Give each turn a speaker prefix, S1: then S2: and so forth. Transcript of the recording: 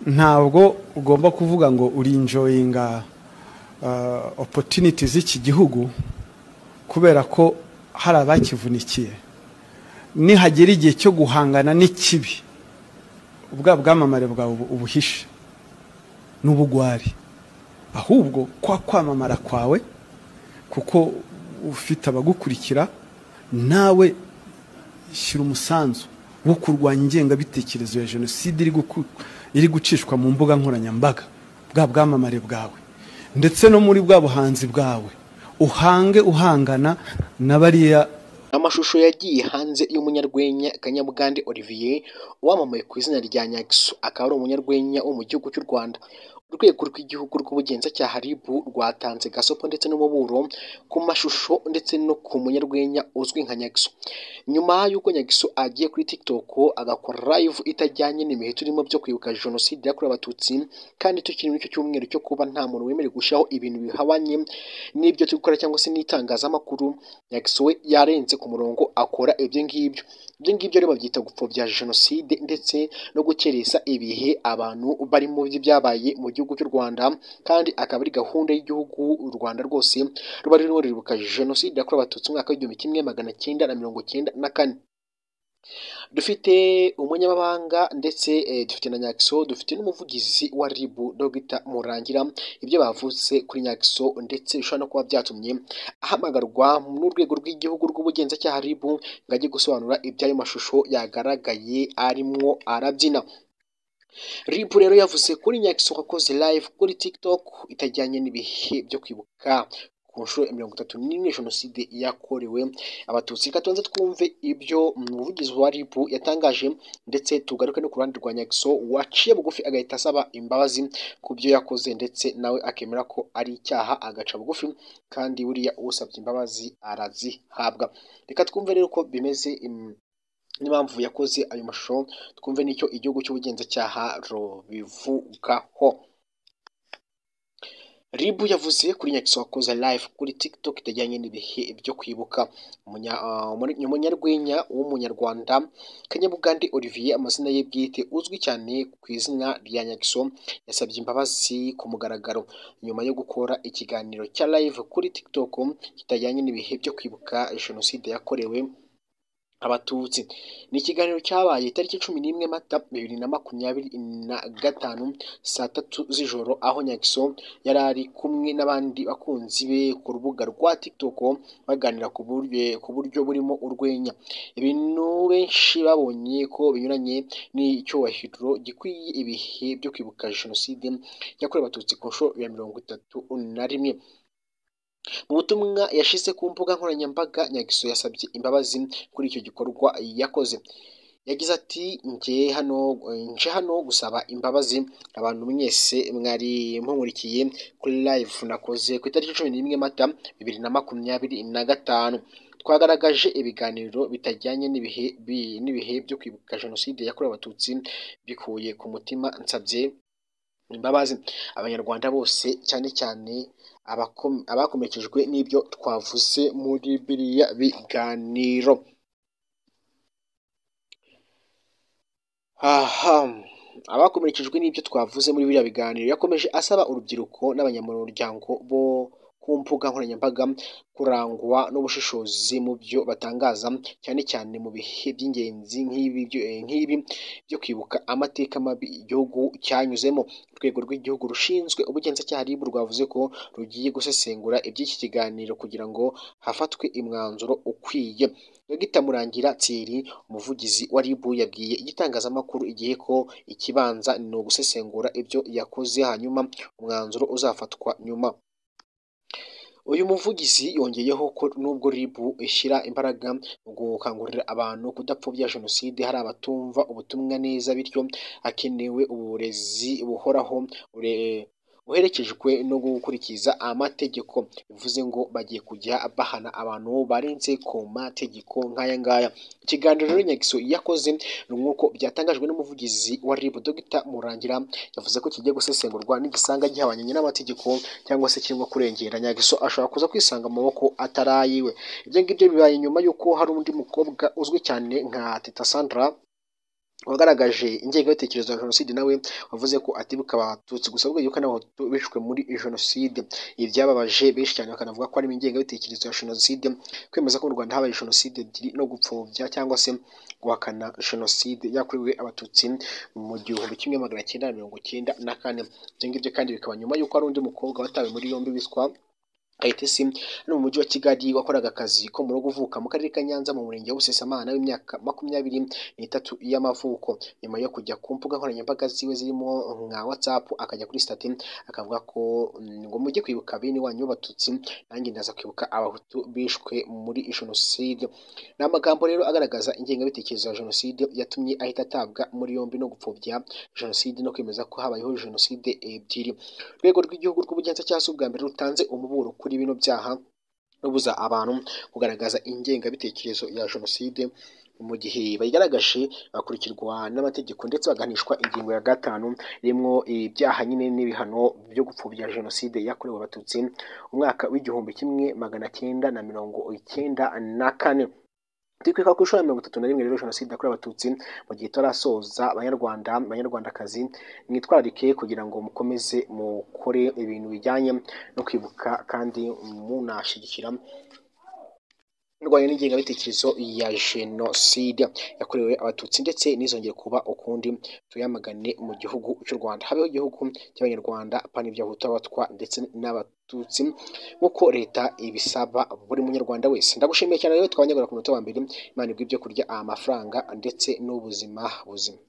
S1: Ntabwo ugomba kuvuga ngo uri enjoyinga opportunity z'iki gihugu kubera ko hari abakivunikiye. Nihagera igihe cyo guhangana n'ikibi, ubwa bwamamare bwawe ubuhishe n'ubugwari, ahubwo kwa kwamamara kwawe kuko ufite abagukurikira, nawe shyira umusanzu wo kurwanya ingengabitekerezo ya jenoside iri gucishwa mu mbuga nkoranyambaga. Bwa bwamamare bwawe ndetse no muri bwa buhanzi bwawe uhange uhangana na bariya.
S2: Amashusho yagiye hanze y'umunyarwenya Kanyabugande Olivier wamamaye ku izina rya Nyaxo, akaba ari umunyarwenya wo mu gihugu cy'u Rwanda. Urwego rw'igihugu rw'ubugenzacyaha RIB rwatanze gasopo ndetse n'umuburo ku mashusho ndetse no ku munyarwenya uzwi nka Nyaxo. Nyuma y'uko Nyaxo agiye kuri TikTok agakora live itajyanye n'ibihe turimo byo kwibuka jenoside yakorewe Abatutsi, kandi tukiri muri icyo cyumweru cyo kuba nta muntu wemerewe gushyiraho ibintu bihabanye n'ibyo turi gukora cyangwa se n'itangazamakuru, Nyaxo we yarenze ku murongo akora ibyo ngibyo. Ibyo ngibyo rero babyita gupfobya jenoside ndetse no gukeresa ibihe abantu bari mu byabaye mu gihugu cy'u Rwanda, kandi akaba ari gahunda y'igihugu u Rwanda rwose ruba rurimo ruribuka jenoside yakorewe Abatutsi mu mwaka w'1994. Dufite umunyamabanga ndetse dufite na Nyaxo, dufite n'umuvugizi wa RIB Dr Murangira. Ibyo bavuze kuri Nyaxo ndetse bishobora no kuba byatumye ahamagarwa n'urwego rw'igihugu rw'ubugenzacyaha RIB ngo ajye gusobanura iby'ayo mashusho yagaragaye arimwo arabyina. RIB rero yavuze kuri Nyaxo wakoze live kuri TikTok itajyanye n'ibihe byo kwibuka ku nshuro ya 31 jenoside yakorewe Abatutsi. Reka tubanze twumve ibyo umuvugizi wa RIB yatangaje, ndetse tugaruke no ku ruhande rwa Nyaxo waciye bugufi agahita asaba imbabazi ku byo yakoze, ndetse nawe akemera ko ari icyaha agaca bugufi, kandi buriya usabye imbabazi arazihabwa. Reka twumve rero uko bimeze n'impamvu yakoze ayo mashusho, twumve n'icyo igihugu cy'ubugenzacyaha rubivugaho. RIB yavuze kuri Nyaxo wakoze live kuri TikTok itajyanye n'ibihe byo kwibuka. Umunyarwenya w'umunyarwanda Kanyabugande Olivier, amazina ye bwite uzwi cyane ku izina rya Nyaxo, yasabye imbabazi ku mugaragaro nyuma yo gukora ikiganiro cya live kuri TikTok kitajyanye n'ibihe byo kwibuka jenoside yakorewe Abatutsi. Ni ikiganiro cyabaye tariki 11 Mata 2025 saa 3 z'ijoro, aho Nyaxo yari ari kumwe n'abandi bakunzi be ku rubuga rwa TikTok baganira ku buryo burimo urwenya, ibintu benshi babonye ko binyuranye n'icyubahiro gikwiye ibihe byo kwibuka jenoside yakorewe Abatutsi ku nshuro ya 31. Mu butumwa yashyize ku mbuga nkoranyambaga, Nyaxo yasabye imbabazi kuri icyo gikorwa yakoze. Yagize ati: nje hano gusaba imbabazi abantu mwese mwari munkurikiye kuri live nakoze ku itariki 11 Mata 2025. Twagaragaje ibiganiro bitajyanye n'ibihe byo kwibuka jenoside yakorewe Abatutsi bikuye ku mutima. Nsabye imbabazi Abanyarwanda bose, cyane cyane abakomerekejwe n'ibyo twavuze muri biriya biganiro. Abakomerekejwe n'ibyo twavuze muri biriya biganiro. Yakomeje asaba urubyiruko n'abanyamuryango bo ku mbuga nkoranyambaga kurangwa n'ubushishozi mu byo batangaza, cyane cyane mu bihe by'ingenzi nk'ibi byo kwibuka amateka mabi igihugu cyanyuzemo. Urwego rw'igihugu rushinzwe ubugenzacyaha RIB rwavuze ko rugiye gusesengura iby'iki kiganiro kugira ngo hafatwe umwanzuro ukwiye. Dr Murangira Thierry, umuvugizi wa RIB, yabwiye igitangazamakuru Igihe ko ikibanza ni ugusesengura ibyo yakoze, hanyuma umwanzuro uzafatwa nyuma. Uyu muvugizi yongeyeho ko nubwo RIB ishyira imbaraga mu gukangurira abantu kudapfobya jenoside, hari abatumva ubutumwa neza, bityo hakenewe uburezi buhoraho buherekejwe no gukurikiza amategeko. Bivuze ngo bagiye kujya bahana abantu barenze ku mategeko nk'aya ngaya. Ikiganiro rero Nyaxo yakoze nk'uko byatangajwe n'umuvugizi wa RIB Dr Murangira, yavuze ko kigiye gusesengurwa n'igisanga gihabanye n'amategeko cyangwa se kirimo kurengera, Nyaxo ashobora kuza kwisanga mu maboko atari ayiwe. Ibyo ngibyo bibaye nyuma y'uko hari undi mukobwa uzwi cyane nka Teta Sandra wagaragaje ingengabitekerezo ya jenoside nawe wavuze ko atibuka Abatutsi gusa, ahubwo yibuka n'Abahutu bishwe muri jenoside. Ibi byababaje benshi cyane, bakanavuga ko harimo ingengabitekerezo ya jenoside, kwemeza ko mu Rwanda habaye jenoside ebyiri no gupfobya cyangwa se guhakana jenoside yakorewe Abatutsi mu 1994. Ibyo ngibyo kandi bikaba nyuma y'uko hari undi mukobwa watawe muri yombi witwa Kayitesi no mu mujyi wa Kigali, wakoraga akazi ko mu rugo, uvuka mu karere ka Nyanza mu murenge wa Busasamana, w'imyaka 23 y'amavuko, nyuma yo kujya ku mbuga nkoranyambaga ziwe zirimo nka WhatsApp, akajya kuri status akavuga ko ngo mujye kwibuka bene wanyu b'Abatutsi, nanjye ndaza kwibuka Abahutu bishwe muri jenoside. Ni amagambo rero agaragaza ingengabitekerezo ya jenoside yatumye ahita atabwa muri yombi no gupfobya jenoside no kwemeza ko habayeho jenoside ebyiri. Urwego rw'Igihugu rw'Ubugenzacyaha si ubwa mbere rutanze umuburo kuri bino byaha, rubuza abantu kugaragaza ingengabitekerezo ya jenoside. Mu gihe bayigaragaje bakurikirwa n'amategeko ndetse bagahanishwa ingingo ya 5 irimo ibyaha nyine n'ibihano byo gupfobya jenoside yakorewe Abatutsi umwaka w'1994. Turi kwibuka ku nshuro ya 31 rero jenoside yakorewe Abatutsi. Mu gihe turasoza, Abanyarwanda, Abanyarwandakazi, mwitwararike kugira ngo mukomeze mukore ibintu bijyanye no kwibuka kandi munashyigikira kurwanya n'ingengabitekerezo ya jenoside yakorewe Abatutsi, ndetse ntizongere kuba ukundi. Tuyamagane mu gihugu cy'u Rwanda, habeho igihugu cy'Abanyarwanda, pana iby'Abahutu, Abatwa ndetse n'Abatutsi, nk'uko leta ibisaba buri munyarwanda wese. Ndagushimiye cyane rero, twabanyagura ku munota wa mbere. Imana iguhe ibyo kurya, amafaranga ndetse n'ubuzima buzima.